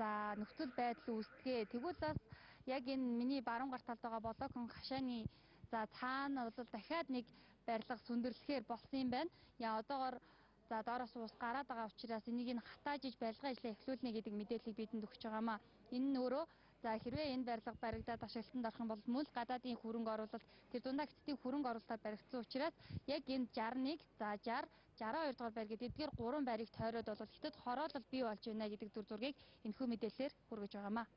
за нөхцөл байдал үүсдэгэ. Тэгвэл бас яг энэ миний баруун гар талд байгаа Болоокон хашааны за цаана бол дахиад нэг барилга сүндэрлэхээр болсон юм байна. Яа одоогор за доороос ус гараад байгаа учраас энийг нь хатааж иж барилгын ажлаа эхлүүлнэ гэдэг мэдээллийг бидэнд өгч байгаамаа. Энэ нь өөрөө за хэрвээ энэ барилга баригдаад ашиглалтанд орох юм бол мөн л гадаадын хөрөнгө оруулалт тэр дундаа хятадын хөрөнгө оруулалтаар баригдсан учраас яг энэ 61 за 60 62 дугаар байр гэдэг эдгээр 3 байрыг тойроод бол хятад хороолол бий болж байна гэдэг дүр зургийг энэхүү мэдээллээр хүргэж байгаамаа.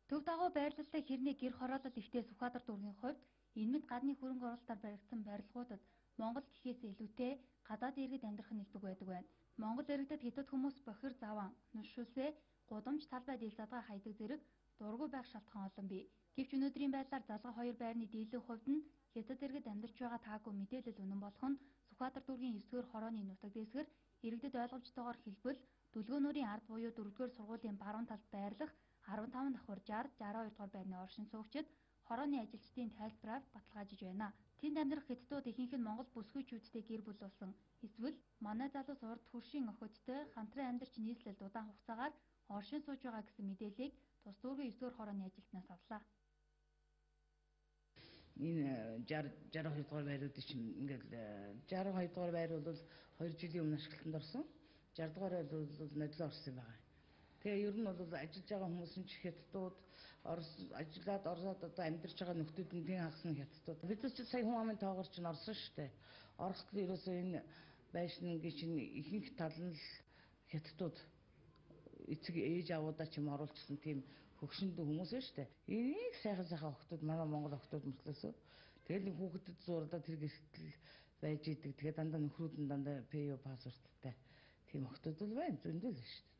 Төв дагуу байрлалтай хэрний гэр хороолол ихтэй Сүхбаатар дүүргийн хувьд энэ мэд гадны хөрөнгө оруулалтаар баригдсан барилгуудад Монгол гэхээс илүүтэй гадаад иргэд амьдрах нь элбэг байдаг байна. Монгол иргэдэд хятад хүмүүс бохир заван, нүш шүлсээ, гудамж талбай дийл задгаа хайдаг зэрэг дургүй байх шалтгаан олон бий. Гэвч өнөөдрийн байдлаар залгаа хоёр байрны дийлэн хувьд нь хятад иргэд амьдарч байгаа таагүй мэдээлэл үнэн болох нь Сүхбаатар дүүргийн 9-р хорооны нутаг дэвсгэр иргэдэд ойлгомжтойгоор хэлбэл Дүлгөөнүүрийн ард буюу 4-р сургуулийн баруун талд байрлах 15 давхар 60 62 дугаар байрны оршин суугчид хорооны ажилчдын тайлбараар баталгаажиж байна. Тэнд амьдрах хятадууд ихэнх нь Монгол бүсгүйчүүдтэй гэр бүл болсон. Эсвэл манай залуус урд хөршийн охидтой хамтран амьдарч нийслэлд удаан хугацаагаар оршин сууж байгаа гэсэн мэдээллийг тус дүүргийн 9-р хорооны ажилтнаас авлаа. Энэ 60 62 дугаар байруудыг чинь ингээл 62 дугаар байр бол 2 жилийн өмнө ашиглалтанд орсон. 60 дугаар байр бол нодлоо орсон юм байна. Тэгээ ер нь бол ажиллаж байгаа хүмүүс нь ч хятадууд, Орос ажиллаад Оросод одоо амьдарч байгаа нөхдүүд нь тийм хагас нь хятадууд. Бид нар ч сая хүн амын тоогоор чинь орсон шүү дээ. Ороход ерөөсөө энэ байшингийн чинь ихэнх тал нь л хятадууд эцэг ээж авуудаа ч юм оруулчихсан тийм хөгшөндөө хүмүүс шүү дээ. Энийг сайхан сайхан охтууд манай Монгол охтууд мөртлөөсөө тэгэл нэг хүүхдэд зурлаа тэр гэртэл байж идэг. Тэгээ дандаа нөхрүүд нь дандаа ПЮ паспорттай тийм охтууд л байна. Зөндөл шүү дээ.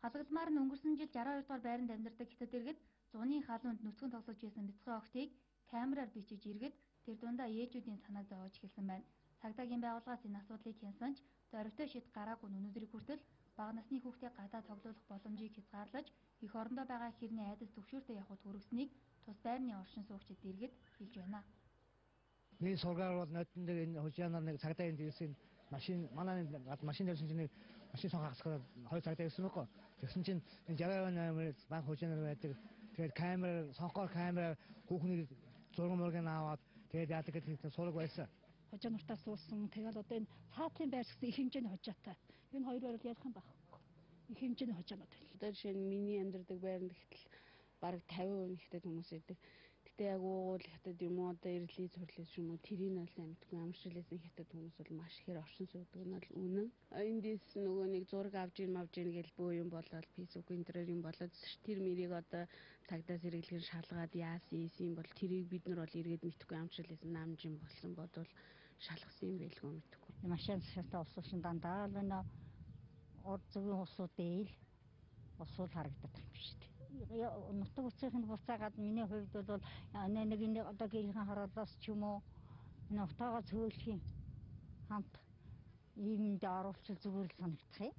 Халагдмаар нь өнгөрсөн жил 62 дугаар байранд амьдардаг хятад иргэд зуны халуунд нүцгэн тоглож байсан бяцхан охтыг камераар бичиж иргэд тэр дундаа ээжүүдийн санааг зовоож эхэлсэн байна. Цагдаагийн байгууллагаас энэ асуудлыг хянсан ч дөрвтэй шид гараагүй өнөөдрийг хүртэл бага насны хүүхдээ гадаа тоглуулах боломжийг хязгаарлаж эх орондоо байгаа хэрний айдас төвшөөртэй явахд хүргэснийг тус байрны оршин суугчид иргэд хэлж байна. Миний сургаар бол нодон дээр энэ хужаанаар нэг цагдаагийн дээрсэн машин манай машин дээрсэн чинь нэг машин сонгох хасгаар хоёр цагдаа ирсэн байхгүй. Тэгсэн чинь энэ 68 банк хужаанаар байдаг. Тэгээд камер сонгохоор камер хүүхнийг зураг мургийг аваад тэгээд яадаг гэдэг сураг байсан. Хожоо нуртаа суусан. Тэгэл одоо энэ цаатлын байр гэсэн их хэмжээний хожоотой. Энэ хоёр байр бол ярих юм байхгүй. Их хэмжээний хожоонууд байл. Одоо жишээ нь миний амьдардаг байранд гэтэл бараг 50% хятад хүмүүс идэг. Гэтэ яг уугуул хятад юм уу одоо ирлий зүрлээс юм уу тэрийг нь л мэдгүй амарчлээсэн хятад хүмүүс бол маш ихээр оршин суудаг нь бол үнэн. Эндээс нөгөө нэг зураг авч ийн мавж ийн гэл бөө юм болоод Facebook энэ төр юм болоод тэр мэрийг одоо цагдаа зэрэглэхэн шалгаад яасан ийсэн бол тэрийг бид нар бол эргээд мэдгүй амарчлээсэн намж юм болсон бодвол шалгасан юм байлгүй мэдгүй. Машин шалтаа улс шин дандаа л байна. Урд зүгийн улсууд дээл улсууд харагдах юм шүү дээ. Нутаг үсгийнх нь буцаагаад миний хувьд бол нэг нэг одоо гэрийнхэн хороолоос ч юм уу нутаага цөөлөх юм хамт иймд оруулчих зүгээр л санагдах юм.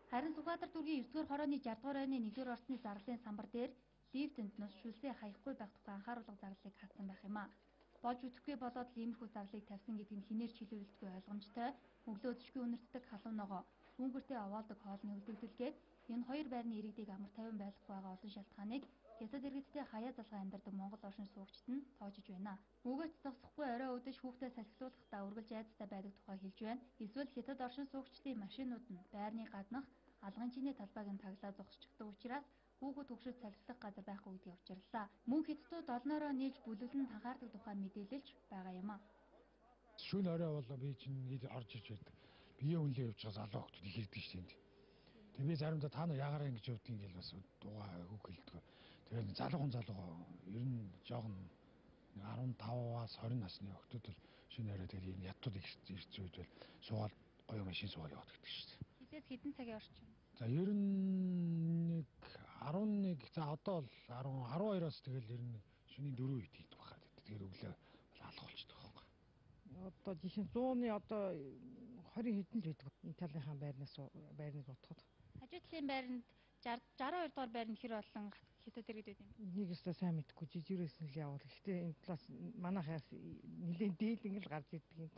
Харин Сүхбаатар дүүргийн 9-р хорооны 60 дугаар байрны 1-р орцны зарлалын самбар дээр лифтэнд нус шүлсээ хаяхгүй байх тухай анхааруулга зарлалыг хатсан байх юм а. Болж үтгэхгүй болоод л иймэрхүү зарлалыг тавьсан гэдэг нь хинээр ч хэлүүлэлтгүй ойлгомжтой. Өглөө өдөшгүй үнэртдэг халуун ногоо, хөнгөртэй овоолдог хоолны үлдэгдэлгээд энэ хоёр байрны иргэдийг амар тайван байлгах байгаа олон шалтгааныг хятад иргэдтэй хаяа залгаа амьдардаг Монгол оршин суугчид нь тоожиж байна. Өгөөч зогсохгүй орой өдөж хүүхдээ салхилуулахдаа үргэлж айдастай байдаг тухай хэлж байна. Эсвэл хятад оршин суугчдын машинууд нь байрны гаднах алган чинээ талбайг нь таглаа зогсчихдаг учраас хүүхэд хөгшөд салхилах газар байхгүй гэдгийг учирлаа. Мөн хятадууд олноороо нийлж бүлэглэн танхаардаг тухай мэдээлэлж байгаа юм а. Шөнө орой болоо би чинь орж иж байдаг. Бие үнлээ явж байгаа залуу хүмүүс их ирдэг шүү дээ. Тэгээ би заримдаа та нар ягараа ингэж явдгийг ингээл бас дугаа үг хэлдэг. Тэгээд залуухан залуу ер нь жоохон 15-аас 20 насны охтууд бол шөнө орой тэгээд энэ ядтууд ирсэн үед бол суугаад гоё машин суугаад яваад гэдэг шүү дээ. Хизээс хэдэн цагийн орчим? За ер нь нэг 11 за одоо бол 10 12-оос тэгэл ер нь шөнийн 4 үед хийдэг байхаа. Тэгэхээр өглөө алах болчихдог байхгүй. Одоо жишээ нь 100-ны одоо 20 хэдэн л байдаг. Энэ талынхаа байрнаас байрныг бодоход. Хажуу талын байранд 60 62 дугаар байранд хэр олон хятад иргэд байд юм? Нэг өстой сайн мэдэхгүй жижигрээс нь л явуул. Гэхдээ энэ талаас манайхаас нэлээд дээлэн л гарч ирдэг юм.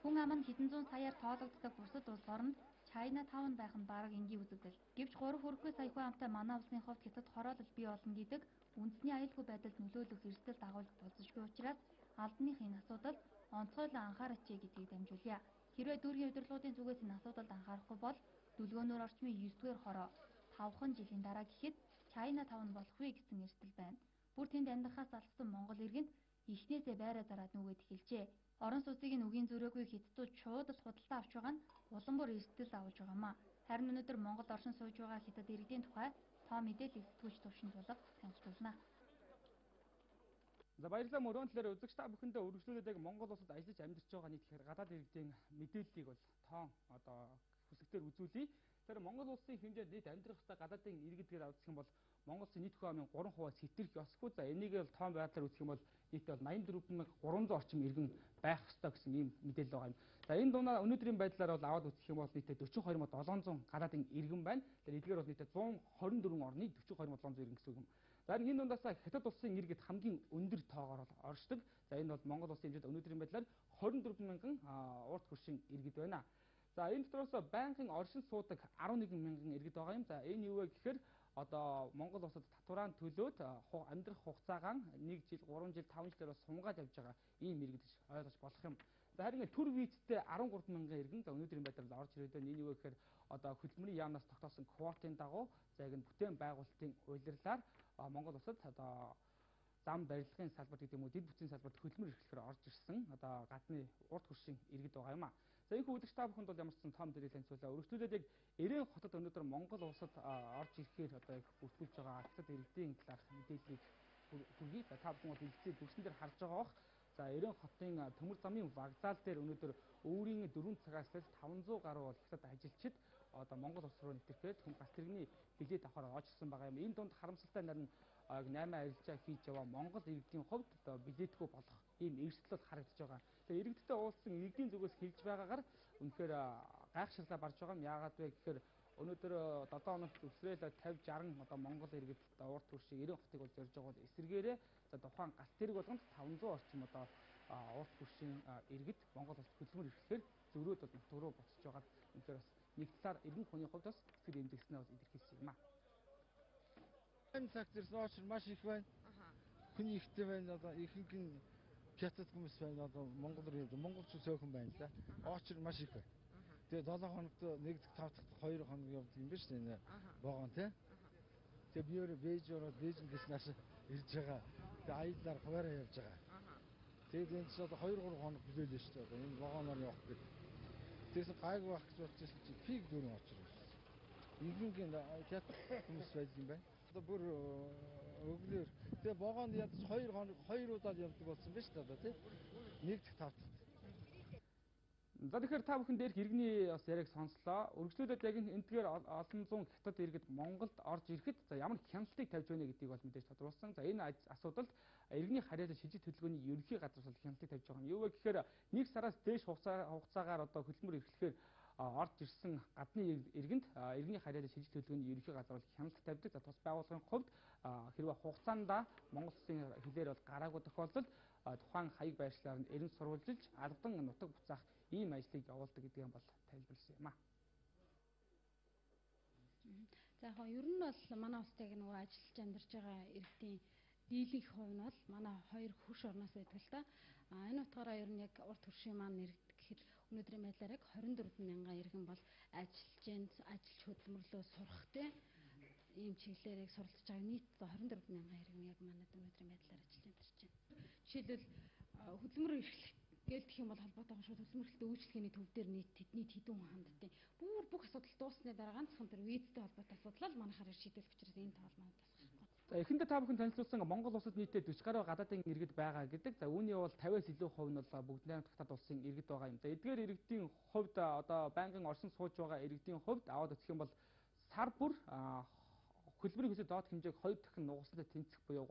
Хүн ам нь хэдэн зуун саяар тоологддог бусад улс оронд China Town байх нь бараг энгийн үзэгдэл. Гэвч 3 хүрэхгүй сая хүн амтай манай улсын хувьд хятад хороолол бий болно гэдэг үндэсний аюулгүй байдалд нөлөөлөх эрсдэл дагуулах болзошгүй учраас албаных энэ асуудалд онцгойлон анхаарч гэдгийг дамжуулъя. Хэрвээ дүүргийн удирдлагуудын зүгээс энэ асуудалд анхаарахгүй бол дүлгөөнөөр орчмын 9-р хороо 5хан жилийн дараа гэхэд China Town болох вэ гэсэн эрсдэл байна. Бүр тэнд амьдрахаас залхсан Монгол иргэнд эхнээсээ байраа зараад нүгэд эхэлжээ. Орон сууцыг нь үгийн зөрөөгүй хятадууд шууд л худалдаа авч байгаа нь улам бүр эрсдэл агуулж байгаамаа. Харин өнөөдөр Монгол оршин сууж байгаа хятад иргэдийн тухай тоо мэдээлэл сэтгүүлч төвшин тулга танилцуулна. За баярлалаа мөрөөн төлөөр үзэгч та бүхэндээ үргэлжлүүлээд яг Монгол улсад ажиллаж амьдарч байгаа нийт тэгэхээр гадаад иргэдийн мэдээллийг бол тоон одоо хүсэгтэр үзүүлье. Тэгэхээр Монгол улсын хэмжээнд нийт амьдрах ёстой гадаадын иргэдгээр авчих юм бол Монгол улсын нийт хүн амын 3% сэтгэх ёсгүй. За энийг бол тоон байдлаар үзэх юм бол нийтдээ бол 84,300 орчим иргэн байх ёстой гэсэн ийм мэдээлэл байгаа юм. За энэ дунаа өнөөдрийн байдлаар бол аваад үзэх юм бол нийтдээ 42,700 гадаадын иргэн байна. Тэгэхээр эдгээр бол нийтдээ 124 орны 42,700 иргэн гэсэн үг юм. За энэ дундаас Хятад улсын иргэд хамгийн өндөр тоогоор бол оршдог. За энэ бол Монгол улсын хэмжээнд өнөөдрийн байдлаар 24,000 урт хөршийн иргэд байна. За энэ дотроос байнгын оршин суудаг 11,000 иргэд байгаа юм. За энэ юу вэ гэхээр одоо Монгол улсад татвараа төлөөд амьдрах хугацаагаа 1 жил, 3 жил, 5 жилээр бас сунгаад явж байгаа ийм иргэд гэж ойлгож болох юм. За харин төр визтэй 13,000 иргэн за өнөөдрийн байдлаар орж ирээд байна. Энэ юу вэ гэхээр одоо хөдөлмөрийн яамнаас тогтоосон квотын дагуу за яг энэ бүтээн байгуулалтын улирлаар Монгол улсад одоо зам барилгын салбарт гэдэг юм уу дэд бүтцийн салбарт хөдөлмөр эрхлэхээр орж ирсэн одоо гадны урт хөршийн иргэд байгаа юм а. За энэ үзэгч та бүхэнд бол ямар ч сан том дэрэл танилцуулаа. Өргөжлүүлээд яг Эрен хотод өнөөдөр Монгол улсад орж ирэхээр одоо яг бүртгүүлж байгаа хятад иргэдийн талаарх мэдээллийг хүргэе. За та бүхэн бол дэлгэцээ дүрсэн дээр харж байгаа бох. За Эрен хотын төмөр замын вокзал дээр өнөөдөр өөрийн 4 цагаас 500 гаруй бол хятад ажилчид одоо Монгол улс руу нэвтрэхээр галт тэрэгний билет авахар очсон байгаа юм. Энэ дунд харамсалтай нь 8 арилжаа хийж яваа Монгол иргэдийн хувьд одоо билетгүй болох ийм эрсдэл бол харагдаж байгаа. Тэгээ иргэдтэй уулзсан иргэдийн зүгээс хэлж байгаагаар үнэхээр гайхширлаа барж байгаа юм. Яагаад вэ гэхээр өнөөдөр 7 хоногт өсрөөл 50 60 одоо Монгол иргэд одоо урт хөршийг 90 хотыг бол зорж байгаа бол эсэргээрээ за тухайн галт тэрэг болгонд 500 орчим одоо урт хөршийн иргэд Монгол улсад хөдөлмөр эрхлэхээр зөрөөд бол нутг руу буцаж байгаад үнэхээр бас нэг талаар иргэн хүний хувьд бас сэтгэл эмзэгснээ бас илэрхийлсэн юм а. 8 цагт ирсэн очир маш их байна. Хүн ихтэй байна. Одоо ихэнх нь хятад хүмүүс байна. Одоо Монгол руу явж монголчууд цөөхөн байна л да. Очир маш их байна. Тэгээ 7 хоногт 1 дахь 5 дахь 2 хоног явдаг юм биш үү? Вагон тий. Тэгээ би өөрөө Бээж ороод Бээжингээс нааш ирж байгаа. Тэгээ аяллаар хуваараа явж байгаа. Тэгээд энэ чинь одоо 2 3 хоног хүлээлээ шүү дээ. Энэ вагоноор явах гэдэг. Тэгсэн гайгүй байх гэж бодож байсан чинь пик дөрөв очир ирсэн. Ихэнх нь хятад хүмүүс байдаг юм байна. Одоо бүр өглөөр тэгээ вагонд ядаж 2 хоног 2 удаа явдаг болсон байна шүү дээ одоо тий. 1 дахь 5 дахь. За тэгэхээр та бүхэн дээрх иргэний бас яриаг сонслоо. Өргөжлүүлээд яг энэ эдгээр олон зуун хятад иргэд Монголд орж ирэхэд за ямар хяналтыг тавьж байна гэдгийг бол мэдээж тодруулсан. За энэ асуудалд иргэний харьяалал шижиг төлөвлөгөөний ерөнхий газар бол хяналтыг тавьж байгаа юм. Юу вэ гэхээр нэг сараас дээш хугацаагаар одоо хөдөлмөр эрхлэхээр орж ирсэн гадны иргэнд иргэний харьяалал шижиг төлөвлөгөөний ерөнхий газар бол хяналт тавьдаг. За тус байгууллагын хувьд хэрвээ хугацаанд Монгол улсын хилээр бол гараагүй тохиолдолд тухайн хаяг байршлаар нь эрен сурвалжилж албан нутаг буцаах ийм ажлыг явуулдаг гэдэг юм бол тайлбарласан юм а. За яг ер нь бол манай улсад яг нөгөө ажиллаж амьдарч байгаа иргэдийн дийлэнх хувь нь бол манай хоёр хөрш орноос байдаг л та. А энэ утгаараа ер нь яг урт хөршийн маань иргэд гэхэд өнөөдрийн байдлаар яг 24,000 иргэн бол ажиллаж ажиллаж хөдөлмөрлөө сурах те ийм чиглэлээр яг суралцж байгаа нийт 24,000 иргэн яг манайд өнөөдрийн байдлаар ажиллаж амьдарч байна. Жишээлбэл хөдөлмөр эрхлэх гэлдэх юм бол холбоотойгоо шууд хөдөлмөрлөлтөд үйлчлэгээний төв дээр нийт тэдний хэдэн хүн ханддیں۔ Бүр бүх асуудал дууссаны дараа ганцхан тэр визтэй холбоотой асуудал л манайхаар шийдэл учраас энэ тоол манайд бас гарахгүй. За эхэндээ та бүхэн танилцуулсан Монгол улсад нийтдээ 40 гаруй гадаадын иргэд байгаа гэдэг. За үүний бол 50-аас илүү хувь нь бол бүгд найрамдах хятад улсын иргэд байгаа юм. За эдгээр иргэдийн хувьд одоо байнгын оршин сууж байгаа иргэдийн хувьд аваад үзэх юм бол сар бүр хөдөлмөрийн хөлсөд доод хэмжээг 2 дахин нугасантай тэнцэх буюу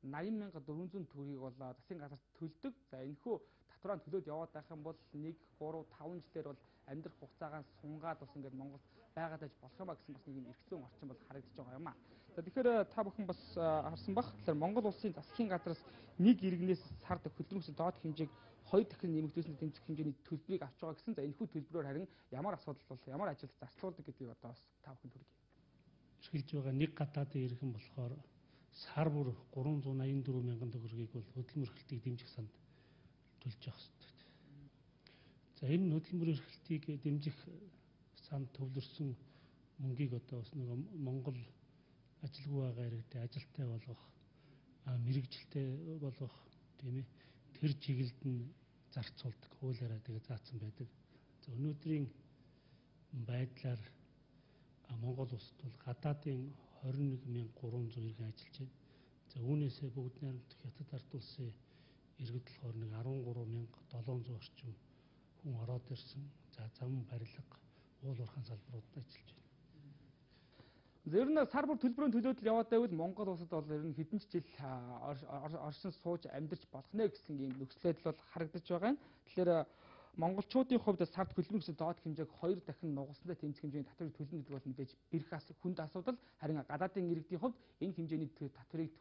380,400 төгрөгийг бол засгийн газарт төлдөг. За энэхүү татвараа төлөөд яваад байх юм бол 1 3 5 жилээр бол амьдрах хугацаагаа сунгаад бас ингээд Монголд байгаад байж болох юм а гэсэн бас нэг юм эргэцэн орчин бол харагдаж байгаа юм а. За тэгэхээр та бүхэн бас харсан бах. Тэгэхээр Монгол улсын засгийн газраас нэг иргэнээс сард хөдөлмөрийн доод хэмжээг 2 дахин нэмэгдүүлсэн тэмцэх хэмжээний төлбөрийг авч байгаа гэсэн. За энэхүү төлбөрөөр харин ямар асуудал бол ямар ажилд зарцуулдаг гэдгийг одоо бас та бүхэнд хүргэе. Эрхэлж байгаа нэг гадаадын иргэн болохоор сар бүр 384 мянган төгрөгийг бол хөдөлмөр эрхлэлтийг дэмжих санд төлж явах хэрэгтэй. За энэ хөдөлмөр эрхлэлтийг дэмжих санд төвлөрсөн мөнгийг одоо бас нэг Монгол ажилгүй байгаа иргэдээ ажилтай болгох, мэрэгжилтэй болгох, тийм тэр чиглэлд нь зарцуулдаг, хуулиараа тэгээ заасан байдаг. За өнөөдрийн байдлаар Монгол улсад бол гадаадын 21,300 иргэн ажиллаж байна. За үүнээсээ бүгд найрамдах Хятад ард улсын иргэд болохоор нэг 13,700 орчим хүн ороод ирсэн. За зам барилга, уул уурхайн салбаруудад ажиллаж байна. Ер нь сар бүр төлбөрийн төлөөд л яваад байвал Монгол улсад бол ер нь хэдэн ч жил оршин сууж амьдарч болох нэ гэсэн ийм нөхцөл байдал бол харагдаж байгаа юм. Тэгэхээр монголчуудын хувьд сард хөдөлмөр гэсэн доод хэмжээг 2 дахин нугастай тэмцэх хэмжээний татварыг төлнө гэдэг бол мэдээж бэрх хүнд асуудал. Харин гадаадын иргэдийн хувьд энэ хэмжээний татварыг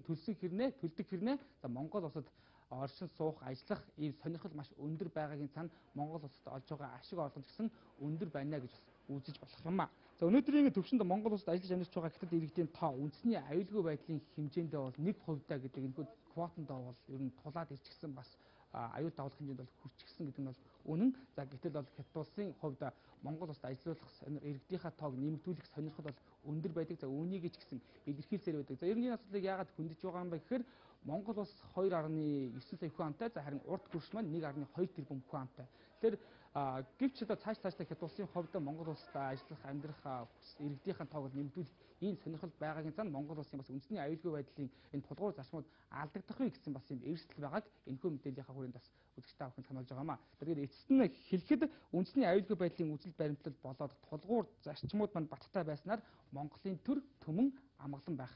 төлсөн хэрнээ, төлдөг хэрнээ за Монгол улсад оршин суух, ажиллах ийм сонирхол маш өндөр байгаагийн цаана Монгол улсад олж байгаа ашиг орлого гэсэн өндөр байна гэж бас үзэж болох юм а. За өнөөдрийн төвшөнд Монгол улсад ажиллаж амьдарч байгаа хятад иргэдийн тоо үндэсний аюулгүй байдлын хэмжээндээ бол 1% гэдэг энэхүү квотондоо бол ер нь тулаад ирчихсэн бас аюул дагуулах хэмжээнд бол хүрчихсэн гэдэг нь бол үнэн. За гэтэл бол хятад улсын хувьд Монгол улсад ажиллах иргэдийнхаа тоог нэмэгдүүлэх сонирхол бол өндөр байдаг. За үүнийг ч гэсэн илэрхийлсээр байдаг. За ер нь энэ асуудлыг яагаад хөндөж байгаа юм бэ гэхээр Монгол улс 2.9 сая хүн амтай, за харин урд хөрш маань 1.2 тэрбум хүн амтай. Тэгэхээр гэвч одоо цааш цаашлаа хятад улсын хувьд Монгол улсад ажиллах, амьдрах иргэдийнхээ тоог нэмэгдүүлэх ийм сонирхол байгаагийн цаана Монгол улсын бас үндэсний аюулгүй байдлын энэ тулгуур зарчмууд алдагдах вэ гэсэн бас ийм эрсдэл байгааг энэхүү мэдээллийнхаа хүрээнд бас үзэгч та бүхэнд сануулж байгаа юм а. Тэгэхээр эцэст нь хэлэхэд үндэсний аюулгүй байдлын үзэл баримтлал болоод тулгуур зарчмууд манд баттай байснаар Монголын төр төмөн амгалан байх